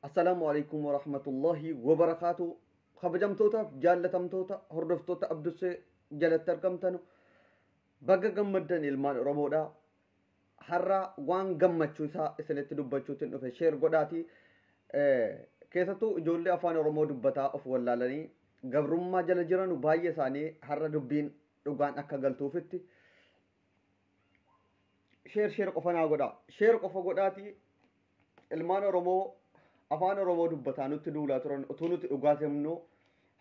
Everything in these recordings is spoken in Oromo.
Assalaamu alaikum warahmatullahi wabarakaatu. Kabajamtoota, jaallatamtoota, hordoftoota Abdussee jalatti argamtan, baga gammaddan ilmaan Oromoodha. Har'a waan gammachuu isaa isinitti dubbachuutiin dhufe. Share godhaati. Keessattuu ijoollee afaan Oromoo dubbataa of wallaalanii gabrummaa jala jiran baay'ee isaanii har'a dubbiin dhugaan akka galtuufitti share share qofa naa godhaa. Share qofa godhaati. Ilmaan Oromoo afaan Oromoo dubbataa nutti duulaa turan utuu nuti dhugaa himnu,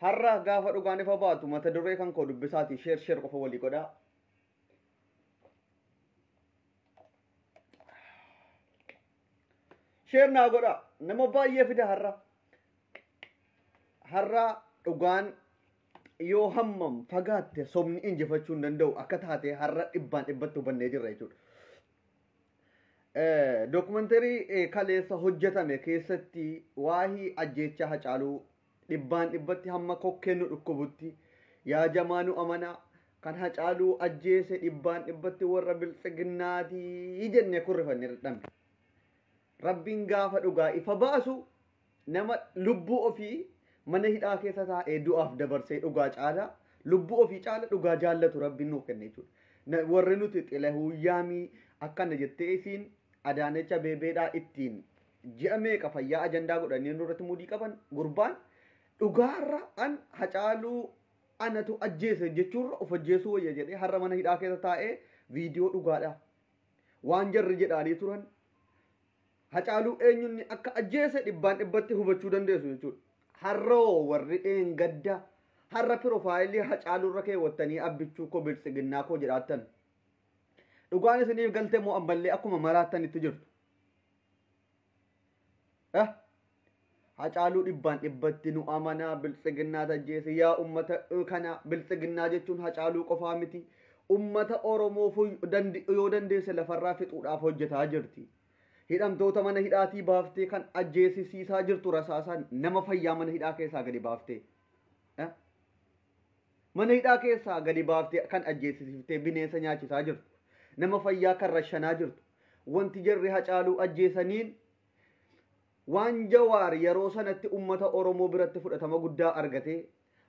har'a gaafa dhugaan ifa baatu mata duree kan koo dubbisaati. Share share qofa walii godhaa. Share naa godhaa. Nama baay'ee fida har'a. Har'a dhugaan yoo hammam fagaatte sobni injifachuu hin danda'u akka taate har'a dhibbaan dhibbatti hubannee jirra jechuudha. Dookumantarii kaleessa hojjetame keessatti waa'ee ajjeechaa Hacaaluu dhibbaan dhibbatti hamma kokkeen nu dhukkubutti, yaa jamaa nu amanaa, kan Hacaaluu ajjeese dhibbaan dhibbatti warra biltsiginnaatii jennee kurrifannee dadhabne. Rabbiin gaafa dhugaa ifa baasu nama lubbuu ofii mana hidhaa keessa taa'ee du'aaf dabarsee dhugaa caala, lubbuu ofii caala dhugaa jaallatu Rabbiin nuuf kenne jechuudha. Warri nuti Xilahuu Yaamii akkana jettee isiin Adaanecha Abeebeedhaa ittiin ji'a meeqa fayyaa ajandaa godhanii nurratti mudii qaban, gurbaan dhugaarra an Hacaaluu anatu ajjeese jechuurra of ajjeesuu wayya jedhee har'a mana hidhaa keessa taa'ee viidiyoo dhugaadha. Waan jarri jedhaanii turan Hacaaluu eenyunni akka ajjeese dhibbaan dhibbatti hubachuu dandeessu jechuudha. Har'oo warri dheengadda har'a piroofaayilii Hacaaluurra keewwattanii abbichuu koo biltsiginnaa koo jedhaattan. Dhugaan isiniif galtee moo ammallee akkuma maraattanitti jirtu? Hacaaluu dhibbaan dhibbatti nu amanaa biltsiginnaa ajjeese. Yaa ummata kana, biltsiginnaa jechuun Hacaaluu qofaa miti. Ummata Oromoo yoo dandeesse lafarraa fixuudhaaf hojjetaa jirti. Hidhamtoota mana hidhaatii baaftee kan ajjeesisiisaa jirtu rasaasaan nama fayyaa mana hidhaa keessaa gadi baaftee. Mana hidhaa keessaa gadi baaftee kan ajjeesisiiftee bineensa nyaachisaa jirtu. Nama fayyaa kan rashanaa jirtu. Wanti jarri Hacaaluu ajjeesaniin waan Jawaar yeroo sanatti ummata Oromoo biratti fudhatama guddaa argatee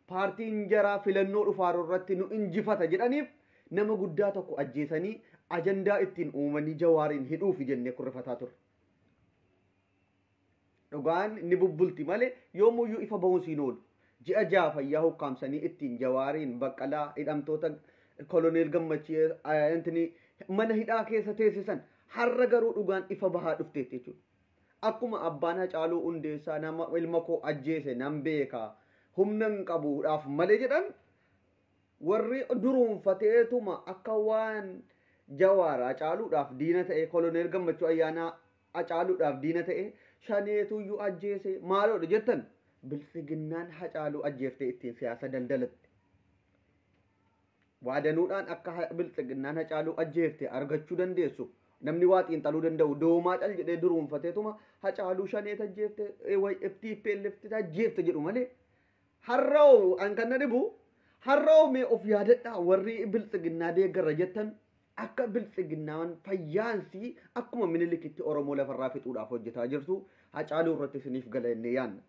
paartiin jaraa filannoo dhufaaru irratti nu injifata jedhaniif nama guddaa tokko ajjeesanii ajandaa ittiin uumanii Jawaariin hidhuufi jennee kurrifataa turre. Dhugaan ni bubbulti malee yoomuyyuu ifa bahuun siin oolu. Ji'a 6 fayyaa hukkaamsanii ittiin Jawaariin, Baqqalaa, hidhamtoota Koloneel Gammachii intini mana hidhaa keessa teessisan, har'a garuu dhugaan ifa bahaa dhufteetti jechuudha. Akkuma abbaan Hacaaluu Hundeessaa nama ilma koo ajjeese nan beeka, humna hin qabuudhaaf malee jedhan, warri duruunfateetuma akka waan Jawaar Hacaaluudhaaf diina ta'e, Koloneel Gammachuu Ayyaanaa Hacaaluudhaaf diina ta'e, shaneetuyyuu ajjeese maaloodha jettan, biltsiginnaan Hacaaluu ajjeeftee ittiin siyaasa daldalatte. Waadanuudhaan akka biltsiginnaan Hacaaluu ajjeefte argachuu dandeessu. Namni waa xiinxaluu danda'u doomaa cal jedhee duruunfateetuma Hacaaluu shaneet ajjeefte, TPLF ajjeefte jedhu malee. Har'oo an kan na dhibu, har'oo mee of yaadadhaa, warri biltsiginnaa deeggarra jettan, akka biltsiginnaan fayyaansii akkuma Minilikitti Oromoo lafarraa fixuudhaaf hojjetaa jirtu Hacaaluu irratti isiniif gala jennee yaanna.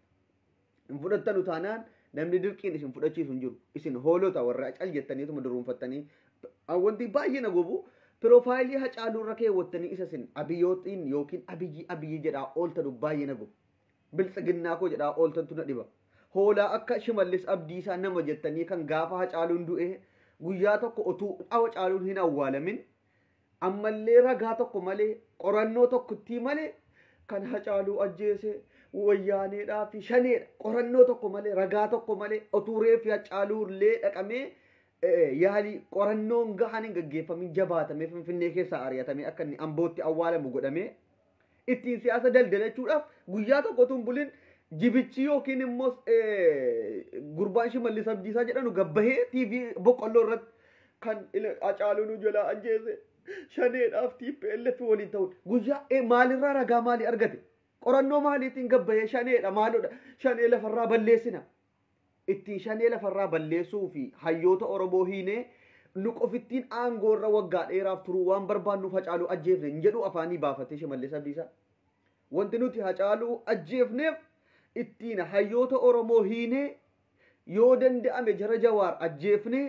Hin fudhattanu taanaan namni dirqiin isin fudhachiisu hin jiru. Isin hoolota warra cal jettaniituma duruunfattanii. Wanti baay'ee na gubu, piroofaayilii Hacaaluu irra keewwattanii isa isin Abiyyootiin yookiin Abiyyi Abiyyi jedhaa ooltanu baay'ee na gubu. Biltsiginnaa koo jedhaa ooltantu na dhiba. Hoolaa akka Shimallis Abdiisaa nama jettanii kan gaafa Hacaaluun du'ee guyyaa tokko utuu Hacaaluun hin awwaalamin ammallee ragaa tokko malee, qorannoo tokkottii malee kan Hacaaluu ajjeese wayyaaneedhaa fi shaneedha. Qorannoo tokko malee, ragaa tokko malee, utuu reeffi Hacaaluu illee dhaqamee yaalii qorannoon gahaan hin gaggeeffamin jabaatamee Finfinnee keessaa ari'atamee akka inni Ambootti awwaalamu godhamee ittiin siyaasa daldalachuudhaaf guyyaa tokko utuu hin bulin jibichi yookiin immoo gurbaan Shimallis Abdiisaa jedhanu gabbahee TV boqqolloo irratti kan Hacaaluu nu jalaa ajjeese shaneedhaaf TPLF waliin ta'uun guyyaa maalirraa ragaa maalii argate? Qorannoo maaliitiin gabbahee shaneedha maalodha, shanee lafarraa balleessina? Ittiin shanee lafarraa balleessuu fi hayyoota Oromoo hiinee nu qofittiin aangoo irra waggaa dheeraaf turuu waan barbaannuuf Hacaaluu ajjeefne hin jedhu afaanii baafatee Shimallis Abdiisaa. Wanti nuti Hacaaluu ajjeefneef ittiin hayyoota Oromoo hiinee yoo danda'ame jara Jawaar ajjeefnee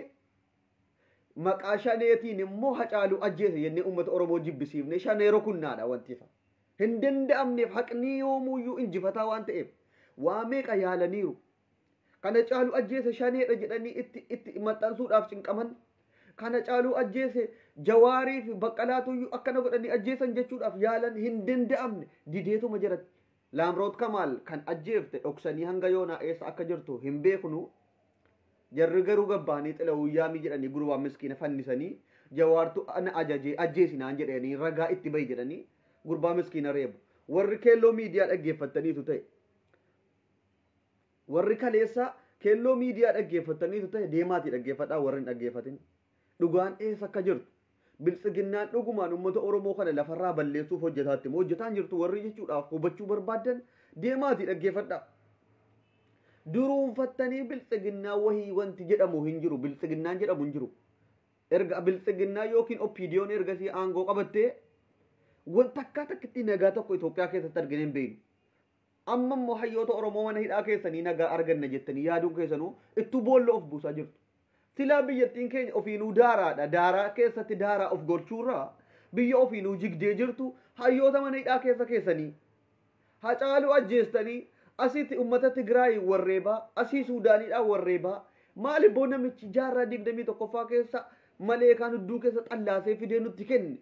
maqaa shaneetiin immoo Hacaaluu ajjeese jennee uummata Oromoo jibbisiifnee shanee rukunnaadha wanti isa. Hin danda'amneef haqni yoomuyyuu injifataa waan ta'eef waa meeqa yaalaniiru. Kana caalu ajjeese shaneedha jedhanii itti maxxansuudhaaf cinqaman. Kana caaluu ajjeese Jawaarii fi Baqqalaatuyyuu akkana godhanii ajjeesan jechuudhaaf yaalan hin danda'amne dideetuma jiratti. Laamroot Kamaal kan ajjeefte dhoksanii hanga yoonaa eessa akka jirtu hin beeknu. Jarri garuu gabbaanii xilawuyyaamii jedhanii gurbaa miskiina fannisanii Jawaartu ana ajajee ajjeesinaan jedhanii ragaa itti bahi jedhanii gurbaa miskiina reebu. Warri keelloo miidiyaa dhaggeeffattaniitu ta'e. Warri kaleessa keelloo miidiyaa dhaggeeffattaniitu ta'e deemaatii dhaggeeffadhaa warri hin dhaggeeffatin. Dhugaan eessa akka jirtu. Biltsiginnaan dhugumaan uummata Oromoo kana lafarraa balleessuuf hojjetaatti moo hojjetaan jirtu warri jechuudhaaf hubachuu barbaaddan deemaatii dhaggeeffadhaa. Duruunfattanii biltsiginnaa wahii wanti jedhamu hin jiru. Biltsiginnaan jedhamu hin jiru. Erga biltsiginnaa yookiin OPDO'n ergasii aangoo qabattee wanta akka takkitti nagaa tokko Itoophiyaa keessatti argine hin beeknu. Amma immoo hayyoota Oromoo mana hidhaa keessanii nagaa arganna jettanii yaaduun keessanuu ittuu boolla of buusaa jirtu. Silaa biyyattiin keenya ofiinuu daaraadha. Daaraa keessatti daaraa of gochuurraa biyya ofiinuu jigdee jirtu hayyoota mana hidhaa keessa keessanii Hacaaluu ajjeestanii asitti uummata Tigraay warreebaa asii Suudaaniidhaa warreebaa maali boo namichi jaarraa 21ffaa keessa malee kan hudduu keessa xallaasee fidee nutti kenne.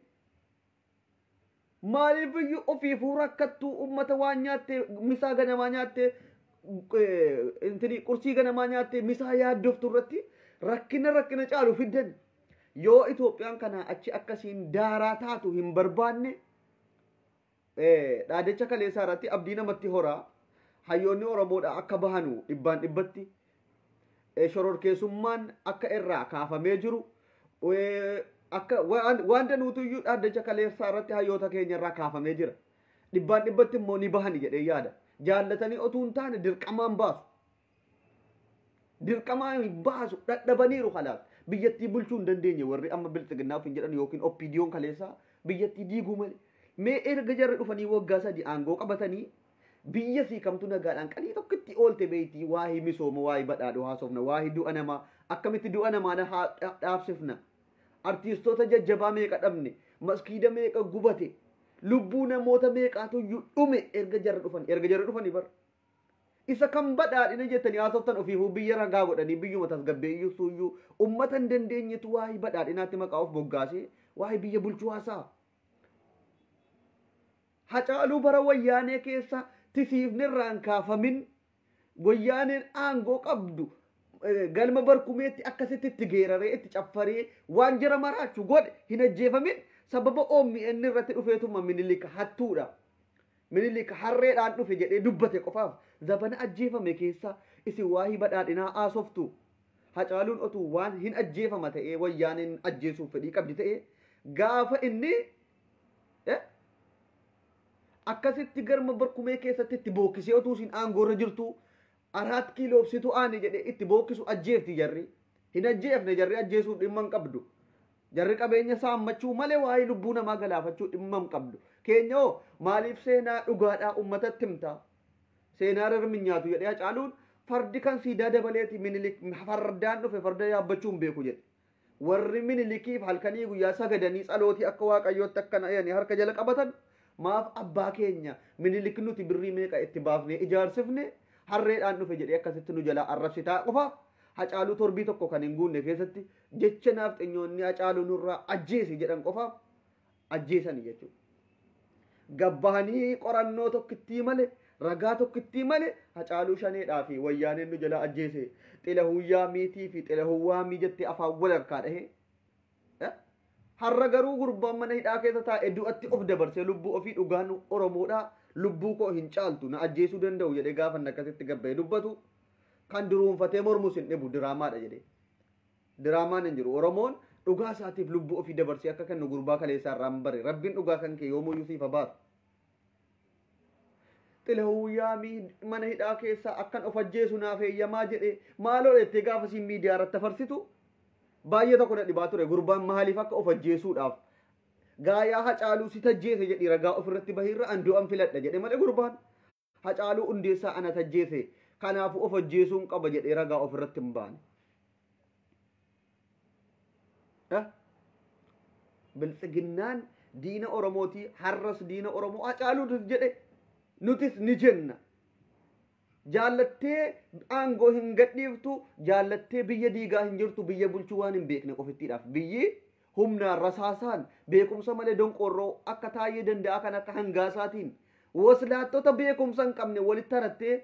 Maaliif iyyuu ofiifuu rakkattuu uummata waan nyaattee misaa ganamaa nyaattee qursii ganamaa nyaattee misaa yaaddoftu irratti rakkina caalu fiddan. Yoo Itoophiyaan kana achi akkasiin daaraa taatu hin barbaanne dhaadacha kaleessaa irratti abdii namatti horaa hayyoonni Oromoodha akka bahanu dhibbaan dhibbatti shororkeessummaan akka irraa kaafamee jiru akka waan danuutuyyuu dhaadacha kaleessaa irratti hayyoota keenya irraa kaafamee jira. Dhibbaan dhibbatti immoo ni bahani jedhee yaada. Jaallatanii otuu hin taane dirqamaan baasu. Dirqamaan baasu dadhabaniiru kalaas. Biyyattii bulchuu hin dandeenye warri amma biltsiginnaaf hin jedhan yookiin OPDO'n kaleessaa biyyattii diiguu malee. Mee erga jarri dhufanii waggaa 3 aangoo qabatanii biyya sii kamtu nagaadhaan qalii tokkotti oolte beektii waa'ee misooma waa'ee badhaadhoo haasofna waa'ee du'a namaa akkamitti du'a namaa dhaabsifna. Artiistoota jajjabaa meeqa dhabne maskiida meeqa gubate lubbuu namoota meeqaatu dhume erga jarri dhufanii bara. Isa kan badhaadhina jettanii haasoftan ofiifuu biyya ragaa godhanii biyyuma tasgabbeeyyuusuyyuu uummata hin dandeenyetu waa'ee badhaadhinaatti maqaa of moggaasee waa'ee biyya bulchuu haasa'a. Hacaaluu bara wayyaanee keessa tisiifni irraan kaafamin wayyaaneen aangoo qabdu galma barkumeetti akkasitti itti geeraree itti caffaree waan jara maraachuu godhe hin ajjeefamin sababa OMN irratti dhufeetuma Minilik hattuudha. Minilik harreedhaan dhufe jedhee dubbate qofaaf zabana ajjeefame keessa isin waa'ee badhaadhinaa haasoftu. Hacaaluun otuu waan hin ajjeefama ta'ee wayyaaneen ajjeesuuf fedhii qabdi ta'ee gaafa inni akkasitti garma barkumee keessatti itti bookkisee otuu isin aangoorra jirtu 4 kiiloofsitu aane jedhee itti bookkisu ajjeefti jarri. Hin ajjeefne jarri ajjeesuuf dhimma hin qabdu. Jarri qabeenya saammachuu malee waa'ee lubbuu namaa galaafachuu dhimma hin qabdu. Keenya hoo maaliif seenaa dhugaadhaa uummatatti himtaa? Seenaa rirmi nyaatu jedhee Hacaaluun fardi kan siidaa dabaleeti Minilik fardaan dhufe farda yaabbachuu hin beeku jedhe. Warri Minilikiif halkanii guyyaa sagadanii tsalootii akka waaqayyootti akkana jedhanii harka jala qabatan maaf abbaa keenya Minilik nuti birrii meeqa itti baafnee ijaarsifne harreedhaan dhufe jedhee akkasitti nu jalaa arrabsitaa qofaaf Hacaaluu torbii tokko kan hin guunne keessatti jecha naaf xinyoonni Hacaaluu nurraa ajjeesi jedhan qofaaf ajjeesani jechuudha. Gabbahanii qorannoo tokkittii malee ragaa tokkittii malee Hacaaluu shaneedhaa fi wayyaaneen nu jalaa ajjeese xilahuyyaa miitii fi xilahuyyaa mii jettee afaan wal harkaa dhahee. Har'a garuu gurbaan mana hidhaa keessa taa'e du'atti of dabarsee lubbuu ofii dhugaan Oromoodhaa lubbuu koo hin caaltu na ajjeesuu danda'u jedhee gaafa akkasitti gabba'ee dubbatu kan duruunfatee mormus hin dhibu diraamaadha jedhee. Diraamaan hin jiru Oromoon dhugaa isaatiif lubbuu ofii dabarsee akka kennu gurbaa kaleessaa irraa hin bare rabbiin dhugaa kan kee yoomuyyuu siif baasu. Xilahuyyaa mana hidhaa keessa akkan of ajjeesu naaf eeyyamaa jedhee maaloo jettee gaafa siin miidiyaa irratti afarsitu baay'ee tokko na dhibaa ture gurbaan maaliif akka of ajjeesuudhaaf Gaayaa Hacaaluu si tajjeese jedhi ragaa ofirratti bahirra an du'an filadha jedhe malee gurbaan. Hacaaluu Hundeessaa ana tajjeese kanaafuu of ajjeesuun qaba jedhee ragaa ofirratti hin baane. Biltsiginnaan diina Oromootii har'as diina Oromoo Hacaaluutis jedhe nutis ni jenna. Jaallattee aangoo hin gadhiiftu, jaallattee biyya diigaa hin jirtu, biyya bulchuu waan hin beekne qofittiidhaaf. Biyyi humnaan rasaasaan beekumsa malee donqorroo akka taa'ee danda'a kan akka hangaasaatiin waslaattota beekumsa hin qabne walitti harattee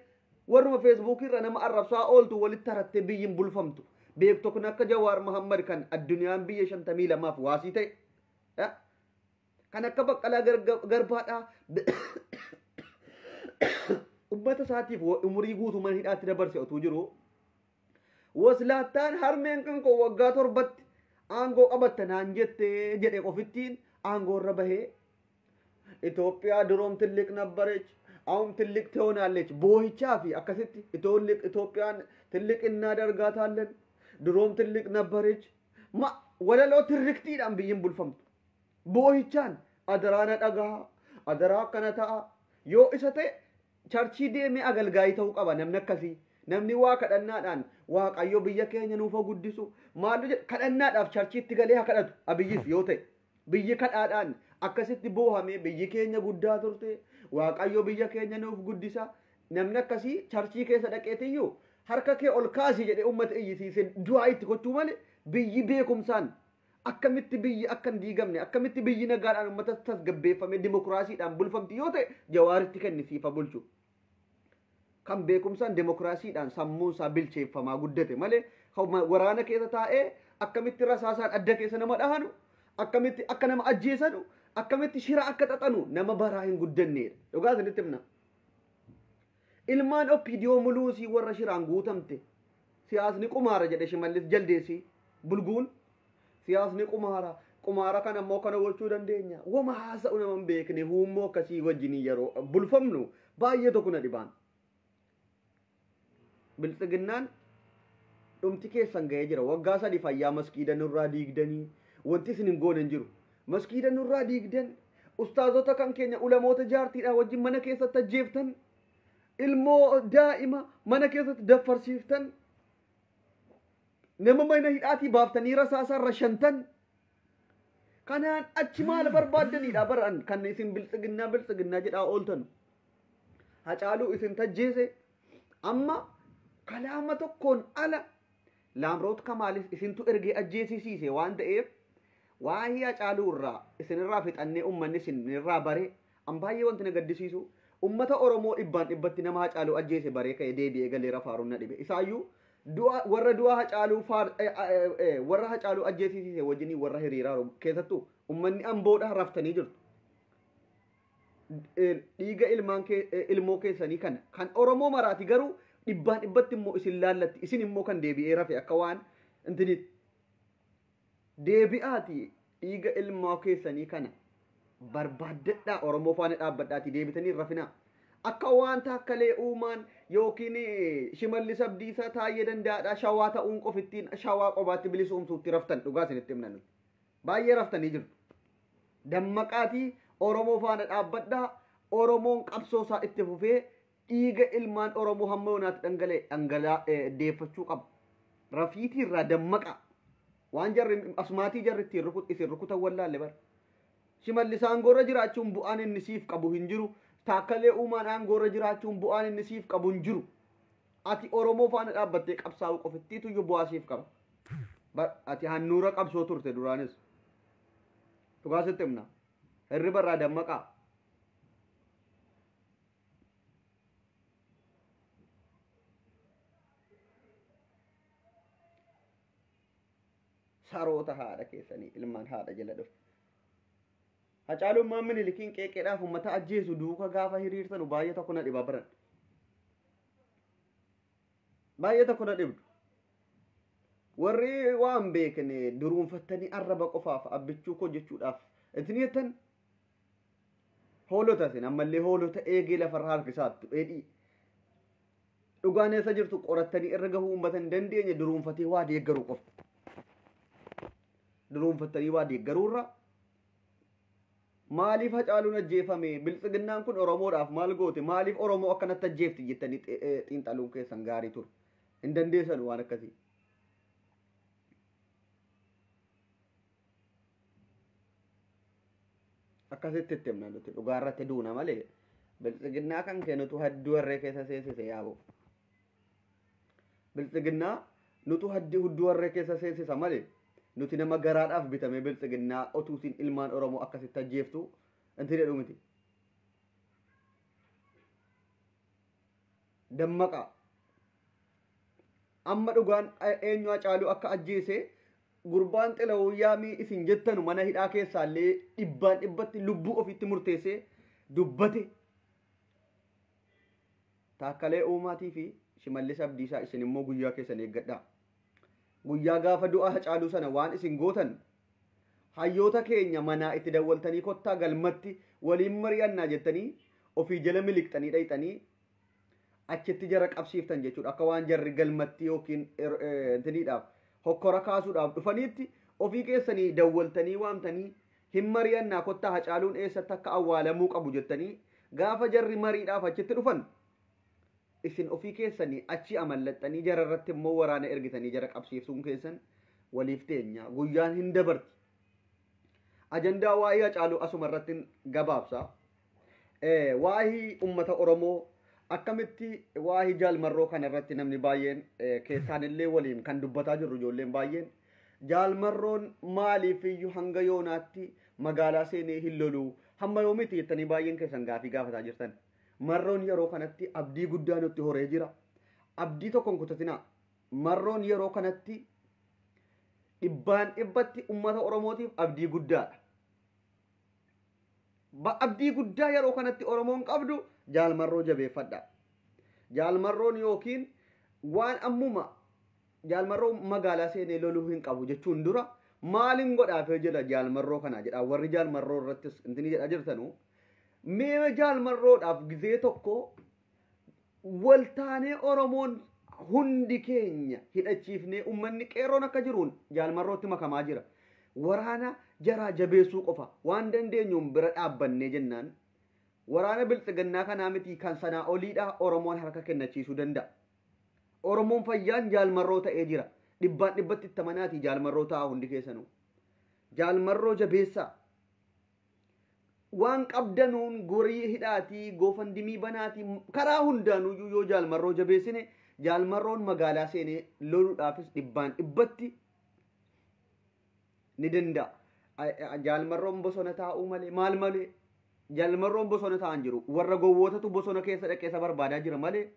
warruma feesbuukii irra nama arrabsaa ooltu walitti harattee biyyi hin bulfamtu. Beektokni akka Jawaar Mahammad kan addunyaan biyya 52 waasii ta'e kan akka Baqqalaa Garbaadhaa ummata isaatiif umurii guutuu mana hidhaatti dabarse otuu jiru waslaattaan harmeen kan koo waggaa 7tti aangoo qabatta naan jette jedhe qofittiin aangoo irra bahee Itoophiyaa ድሮም ትልቅ ነበረች አሁን ትልቅ ትሆናለች boohichaa fi akkasitti Itoophiyaan ትልቅ እናደርጋታለን ድሮም ትልቅ ነበረች walaloo tirriktiidhaan biyyin bulfamtu boohichaan adaraa na dhagaa adaraa akkana ta'a yoo isa ta'e charchii deemee agalgaayii ta'uu qaba namni akkasii namni waa kadhannaadhaan waaqayyo biyya keenya nuuf haa guddisu maallu jedhe kadhannaadhaaf charchiitti galee haa kadhatu Abiyyis yoo ta'e biyyi kadhaadhaan akkasitti boohamee biyyi keenya guddaa turte waaqayyo biyya keenya nuuf guddisa namni akkasii charchii keessa dhaqeetiyyuu harka kee ol kaasi jedhee uummata iyyisiise du'aa itti gochuu malee biyyi beekumsaan akkamitti biyyi akka hin diigamne akkamitti biyyi nagaadhaan uummata tasgabbeeffamee dimokiraasiidhaan bulfamti yoo ta'e Jawaaritti kennisiifa bulchu. Kan beekumsaan dimokiraasiidhaan sammuun isaa bilcheeffamaa guddate malee waraana keessa taa'ee akkamitti rasaasaan adda keessa nama dhahanu akkamitti akka nama ajjeesanu akkamitti shira akka xaxanu nama baraa hin guddanneedha. Dhugaa isinitti himna. Ilmaan OPDO muluusii warra shiraan guutamte siyaasni qumaara jedhe Shimallis Jaldeessi bulguun siyaasni qumaara qumaara kana immoo kana gochuu dandeenya wama haasa'u nama hin beekne huummoo akkasii wajjin yeroo bulfamnu baay'ee tokko na dhibaan. Biltsiginnaan dhumti keessan ga'ee jira waggaa 3 fayyaa maskiida nurraa diigdanii wanti isin hin goone hin jiru maskiida nurraa diigdan ustaazota kan keenya ulamoota jaartiidhaa wajjin mana keessatti ajjeeftan ilmoo daa'ima mana keessatti daffarsiiftan nama mana hidhaatii baaftanii rasaasaan rashantan kanaan achi maal barbaaddaniidha baran kan isin biltsiginnaa biltsiginnaa jedhaa ooltan Hacaaluu isin tajjeese amma kalaama tokkoon ala Laamroot Kamaalis isintu ergee ajjeesisiise waan ta'eef waa'ee Hacaaluu irraa isinirraa fixannee uummanni isinirraa bare an baay'ee wanti na gaddisiisu ummata Oromoo dhibbaan dhibbatti nama Hacaaluu ajjeese baree ka'ee deebi'ee galeera faaruun na dhibe isaayyuu warra du'a Hacaaluu warra Hacaaluu ajjeesisiise wajjinii warra hiriiraa keessattuu ummanni Amboodhaa raftanii jirtu. Dhiiga ilmaan ilmoo keessanii kana kan Oromoo maraati garuu dhibbaan dhibbatti immoo isin laallatti isin immoo kan deebi'ee rafe akka waan intinitti deebi'aati dhiiga ilmoo keessanii kana barbaaddadhaa Oromoo faana dhaabbadhaati deebitanii rafinaa. Akka waan Taakkalee Uumaan yookiin Shimallis Abdiisaa Taayyee Danda'aadhaa shawaa ta'uun qofittiin shawaa qobaatti bilisoomsuutti raftan dhugaa isinitti himna nuti. Baay'ee raftanii jirtu. Dammaqaatii Oromoo faana dhaabbadhaa Oromoon qabsoo isaa itti fufee dhiiga ilmaan Oromoo hamma yoonaatti dhangala'e dhangala'aa deeffachuu qaba. Rafiitii irraa dammaqa. Waan jarri asmaatii jarri ittiin isin rukutan wallaalle bara. Shimallis aangoorra jiraachuun bu'aan inni siif qabu hin jiru. Taakkalee Uumaan aangoorra jiraachuun bu'aan inni siif qabu hin jiru. Ati Oromoo faana dhaabbattee qabsaa'uu qofittiitu iyyuu bu'aa siif qaba. Ati handhuura qabsoo turte duraanis. Dhugaa sitti himna. Hirriba irraa dammaqaa. Saroota haadha keessanii ilmaan haadha jala dhufu. Hacaaluun Minilikiin qeeqeedhaaf uummata ajjeesu duuka gaafa hiriirtanu baay'ee tokko na dhiba baran. Baay'ee tokko na dhibdu. Warri waan beekne duruunfattanii arraba qofaaf abbichuu koo jechuudhaaf isin jettan hoolota isin ammallee hoolota eegee lafarraa harkisaattu dheedhii. Dhugaan eessa jirtu qorattanii irra gahuu uummata hin dandeenye duruunfatee waa deeggaruu qofa. Duruunfattanii waa deeggaruurra Maaliif Hacaaluun ajjeefame? Biltsiginnaan kun Oromoodhaaf maal goote? Maaliif Oromoo akkanatti ajjeefti jettanii xiinxaluun keessan gaarii ture. Hin dandeessan waan akkasii. Akkasitti itti himna nuti dhugaarratti duuna malee biltsiginnaa kan kennutu hadduu harree keessa seensise yaa'u. Biltsiginnaa nutu hudduu harree keessa seensisa malee nuti nama garaadhaaf bitamee biltsiginnaa otuutiin ilmaan Oromoo akkasitti ajjeeftu inti jedhu miti. Dammaqa. Amma dhugaan eenyu Hacaaluu akka ajjeese gurbaan Xilawuu Yaamii isin jettanu mana hidhaa keessaallee dhibbaan dhibbatti lubbuu ofiitti murteessee dubbate. Taakkalee Uumaatii fi Shimallis Abdiisaa isin immoo guyyaa keessan eeggadhaa. Guyyaa gaafa du'a Hacaaluu sana waan isin gootan hayyoota keenya manaa itti dawwaltanii kottaa galmatti waliin mari'annaa jettanii ofii jala miliqxanii dhayxanii achitti jara qabsiiftan jechuudha. Akka waan jarri galmatti yookiin intiniidhaaf hokkora kaasuudhaaf dhufaniitti ofii keessanii dawwaltanii waamtanii hin mari'annaa kottaa Hacaaluun eessatti akka awwaalamuu qabu jettanii gaafa jarri mariidhaaf achitti dhufan isin ofii keessanii achi amallaxxanii jara irratti immoo waraana ergitanii jara qabsiiftuun keessan waliif teenya guyyaan hin dabarti. Ajandaa waa'ee Hacaaluu asuma irratti gabaabsa. Waa'ee uummata Oromoo akkamitti waa'ee Jaalmarroo kana irratti namni baay'een keessaanillee waliin kan dubbataa jirru ijoolleen baay'een Jaalmarroon maaliif iyyuu hanga yoonaatti magaalaa seenee hin lolu hamma yoomitti jettanii baay'een keessan gaafii gaafataa jirtan. Marroon yeroo kanatti abdii guddaa nutti horee jira. Abdii tokko hin kutatinaa. Marroon yeroo kanatti dhibbaan dhibbatti uummata Oromootiif abdii guddaadha. Abdii guddaa yeroo kanatti Oromoon qabdu Jaalmarroo jabeeffadha. Jaalmarroon yookiin waan ammuma Jaalmarroo magaalaa seenee loluu hin qabu jechuun dura maaliin godhaafee jira Jaalmarroo kana jedha warri Jaalmarroo irrattis intini jedhaa jirtanu. Mee Jaalmarroodhaaf gizee tokko waltaanee Oromoon hundi keenya hidhachiifnee uummanni qeerroon akka jiruun Jaalmarrootti makamaa jira. Waraana jaraa jabeessuu qofa waan dandeenyuun bira dhaabbannee jennaan waraana biltsiginnaa kanaa miti kan sanaa oliidha Oromoon harka kennachiisuu danda'a. Oromoon fayyaan Jaalmarroo ta'ee jira. Dhibbaan dhibbatti itti amanaatii Jaalmarroo ta'a hundi keessanuu. Jaalmarroo jabeessaa. Waan qabdanuun gorii hidhaatii goofandimii banaatii karaa hundaanuyyuu yoo Jaalmarroo jabeessine Jaalmarroon magaalaa seenee loluudhaafis dhibbaan dhibbatti ni danda'a. Jaalmarroon bosona taa'uu malee maal malee Jaalmarroon bosona taa'an jiru warra gowwootatu bosona keessa dhaqee isa barbaadaa jira malee.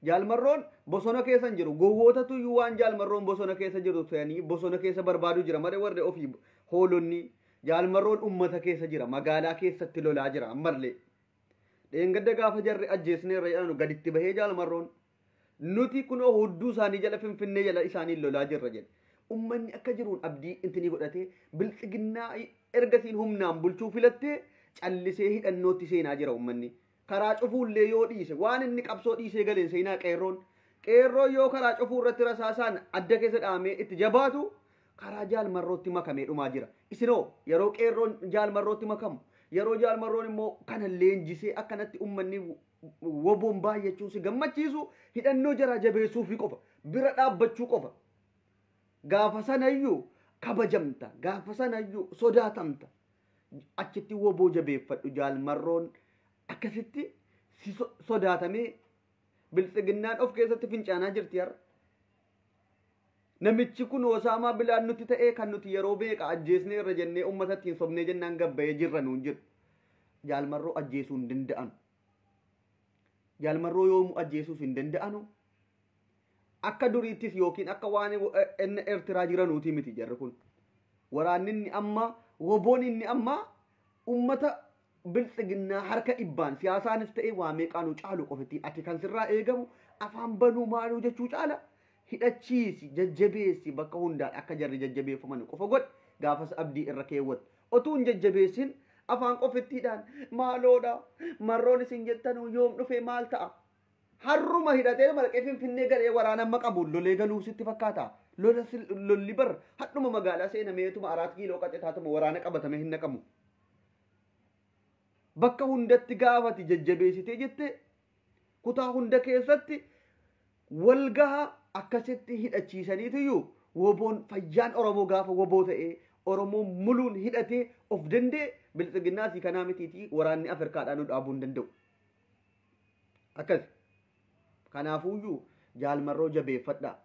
Jaalmarroon bosona keessa hin jiru gowwootatu iyyuu waan Jaalmarroon bosona keessa jiru ta'anii bosona keessa barbaaduu jira malee warri ofii hoolonni Jaalmarroon uummata keessa jira magaalaa keessatti lolaa jira ammallee. Dheengadda gaafa jarri ajjeesneerra jedhanu gaditti bahee Jaalmarroon nuti kunoo hudduu isaanii jala Finfinnee jala isaanii lolaa jirra jedhe. Uummanni akka jiruun abdii intinii godhatee biltsiginnaa ergasiin humnaan bulchuu filattee callisee hidhannootti seenaa jira uummanni. Karaa cufuullee yoo dhiise waan inni qabsoo dhiisee galeen seenaa qeerroon. Qeerroon yoo karaa cufuu irratti rasaasaan adda keessa dhahamee itti jabaatu karaa Jaalmarrootti makamee dhumaa jira. Isinoo yeroo qeerroon Jaalmarrootti makamu yeroo Jaalmarroon immoo kana leenjisee akkanatti uummanni woboon baay'achuun si gammachiisu hidhannoo jaraa jabeessuufi qofa bira dhaabbachuu qofa. Gaafa sanayyuu kabajamta gaafa sanayyuu sodaatamta achitti woboo jabeeffadhu Jaalmarroon akkasitti si sodaatamee biltsiginnaan of keessatti fincaanaa jirti har'a. Namichi kun Osaamaa Bilaan nutti ta'ee kan nuti yeroo beeqa ajjeesnee irra jennee uummata ittiin sobnee jennaan gabbayee jirra nuun jiru. Jaalmarroo ajjeesuu hin danda'anu. Jaalmarroo yoomuu ajjeesuus hin danda'anu. Akka duriittis yookiin akka waan inni Eertiraa jiranuuti miti jarri kun. Waraanni inni amma woboon inni amma uummata biltsiginnaa harka dhibbaan siyaasaanis ta'ee waa meeqaanuu caalu qofatti ati kan sirraa eegamu afaan banuu maaluu jechuu caala. Hidhachiisi jajjabeessi bakka hundaan akka jarri jajjabeeffaman qofa godhi gaafas abdii irra keewwatu. Otuu hin jajjabeessin afaan qofittiidhaan maaloodha marroon isin jettanuu yoom dhufee maal ta'a? Harruma hidhatee marqee Finfinnee galee waraana amma qabuun lolee galuu sitti fakkaata. Lola lolli bar hadhuma magaalaa seenameetuma 4 kiiloo qaccitaatuma waraana qabatame hin naqamu. Bakka hundatti gaafati jajjabeessitee jette kutaa hunda keessatti walgaha akkasitti hidhachiisaniitiyyuu woboon fayyaan Oromoo gaafa woboo ta'ee Oromoon muluun hidhatee of danda'e biltsiginnaasii kanaa mitiitii waraanni Afrikaadhaa nu dhaabuu hin danda'u. Akkas. Kanaafuyyuu jaalmarroo jabeeffadhaa.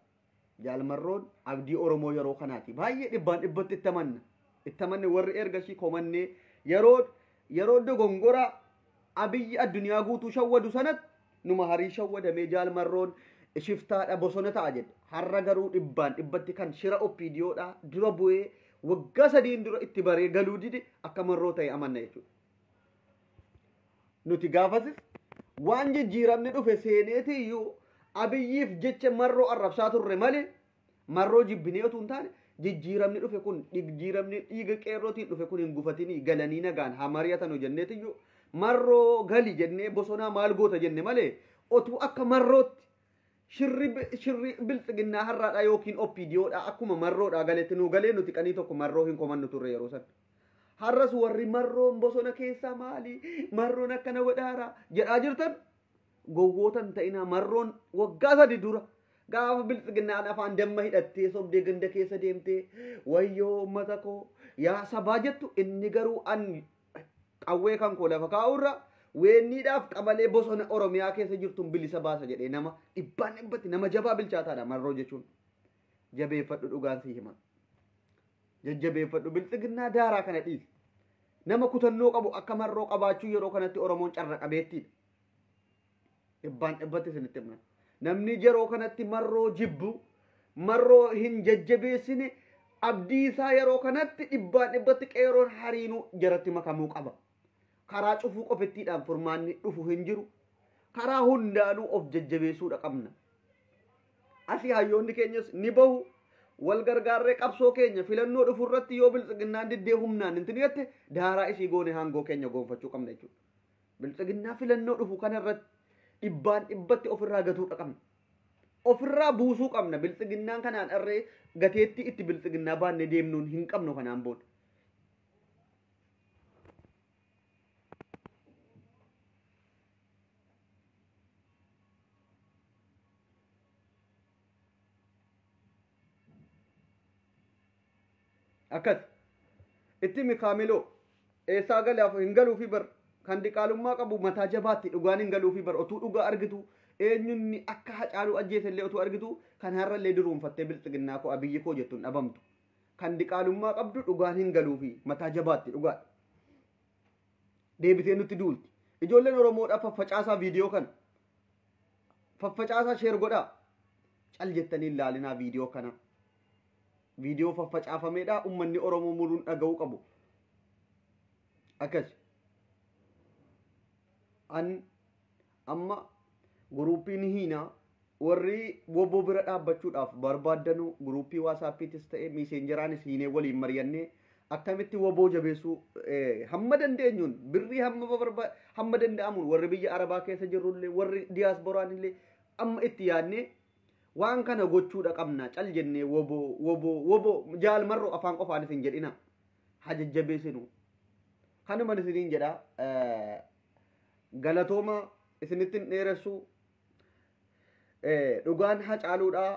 Jaalmarroon abdii Oromoo yeroo kanaati. Baay'ee dhibbaan dhibbatti itti amanna. Itti amanne warri ergasii komannee yeroo dogongora Abiyyi addunyaa guutuu shawwadu sanatti numa harii shawwadamee jaalmarroon shiftaadha bosona ta'a jedhe. Har'a garuu dhibbaan dhibbatti kan shira OPDOdha dura bu'ee waggaa 3 dura itti baree galuu dide akka marroo ta'e amanna jechuudha. Nuti gaafasis waan jijjiiramni dhufe seeneetiyyuu Abiyyiif jecha marroo arrabsaa turre malee marroo jibbinee otoo hin taane jijjiiramni dhufe kun jijjiiramni dhiiga qeerrootiin dhufe kun hin gufatinii galanii nagaan haa mari'atanu jenneetiyyuu marroo gali jennee bosonaa maal goota jenne malee otuu akka marrootti shirri biltsiginnaa har'aadhaa yookiin OPDOdhaa akkuma marroodhaa galetti nuu galee nuti qanii tokko marroo hin komannu turre yeroo sana. Har'as warri marroon bosona keessaa maali marroon akkana godhaara jedhaa jirtan gowwootan ta'inaa marroon waggaa 3 dura gaafa biltsiginnaan afaan damma hidhattee sobdee ganda keessa deemtee wayyoo uummata koo yaa sabaa jettu inni garuu an qawwee kan koo lafa kaa'urra weenniidhaaf qabalee bosona Oromiyaa keessa jirtuun bilisa baasa jedhee nama dhibbaan dhibbatti nama jabaa bilchaataadha marroo jechuun. Jabeeffadhu dhugaan si hima. Jajjabeeffadhu biltsiginnaa daaraa kana dhiisi. Nama kutannoo qabu akka marroo qabaachuu yeroo kanatti Oromoon carra qabeettiidha. Dhibbaan dhibbatti isinitti himna. Namni yeroo kanatti marroo jibbu marroo hin jajjabeessine abdii isaa yeroo kanatti dhibbaan dhibbatti qeeroon hariinuu jaratti makamuu qaba. Karaa cufuu qofittiidhaan furmaanni dhufu hin jiru. Karaa hundaanuu of jajjabeessuudha qabna. Asii hayyoonni keenyas ni bahu. Wal gargaarree qabsoo keenya filannoo dhufu irratti yoo biltsiginnaan diddee humnaan hin jette daaraa isii goone hangoo keenya goonfachuu qabna jechuudha. Biltsiginnaa filannoo dhufu kanarratti dhibbaan dhibbatti ofirraa gatuudha qabna. Ofirraa buusuu qabna. Biltsiginnaan kanaan irree gateetti itti biltsiginnaa baannee deemnuun hin qabnu kanaan booda. Akkas itti mikaamiloo eessaa galaaf hin galuufi bar kan diqaalummaa qabu mataa jabaatti dhugaan hin galuufi bar otuu dhugaa argitu eenyunni akka Hacaaluu ajjeese illee otuu argitu kan har'allee duruunfattee biltsiginnaa koo Abiyyi koo jettuun dhabamtu. Kan diqaalummaa qabdu dhugaan hin galuufi mataa jabaatti dhugaa. Deebitee nutti duulti. Ijoolleen Oromoodhaaf faffacaasaa viidiyoo kana. Faffacaasaa sheer godhaa. Cal jettanii ilaalinaa viidiyoo kana. Viidiyoo faffacaafameedha uummanni Oromoo muruun dhaga'uu qabu. Akkas. An amma guruupiin hiinaa warri woboo bira dhaabbachuudhaaf barbaaddanu guruupii waasaappiitis ta'e miiseenjeraanis hiinee waliin mari'annee akkamitti woboo jabeessuu hamma dandeenyuun birrii hamma danda'amuun warri biyya Arabaa keessa jirrullee warri diyaasboraan illee amma itti yaadnee waan kana gochuudha qabna cal jennee woboo woboo woboo jaal marroo afaan qofaanis hin jedhina haa jajjabeessinu. Kanuma isiniin jedha galatooma isinitti hin dheeressu dhugaan Hacaaluudhaa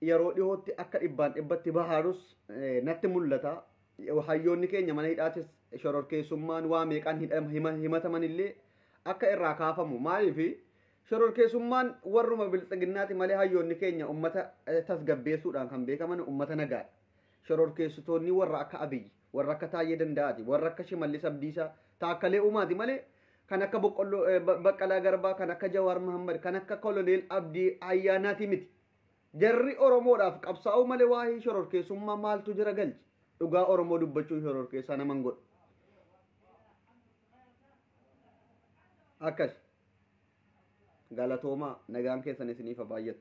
yeroo dhihootti akka dhibbaan dhibbatti bahaarus natti mul'ata. Hayyoonni keenya mana hidhaatis shororkeessummaan waa meeqaan himataman illee akka irraa kaafamu maaliif shororkeessummaan warruma biltsiginnaati malee hayyoonni keenya ummata tasgabbeessuudhaan kan beekaman ummata nagaadha. Shororkeessitoonni warra akka Abiyyi, warra akka Taayyee Danda'aati, warra akka Shimallis Abdiisaa, Taakkalee Uumaati malee kan akka Boqqolloo Baqqalaa Garbaa, kan akka Jawaar Mohammad, kan akka Koloneel Abdii Ayyaanaati miti. Jarri Oromoodhaaf qabsaa'uu malee waa'ee shororkeessummaa maaltu jira galchi? Dhugaa Oromoo dubbachuun shororkeessaa naman godhu. Akkas. Galatoomaa nagaan keessan isiniif haa baay'atu.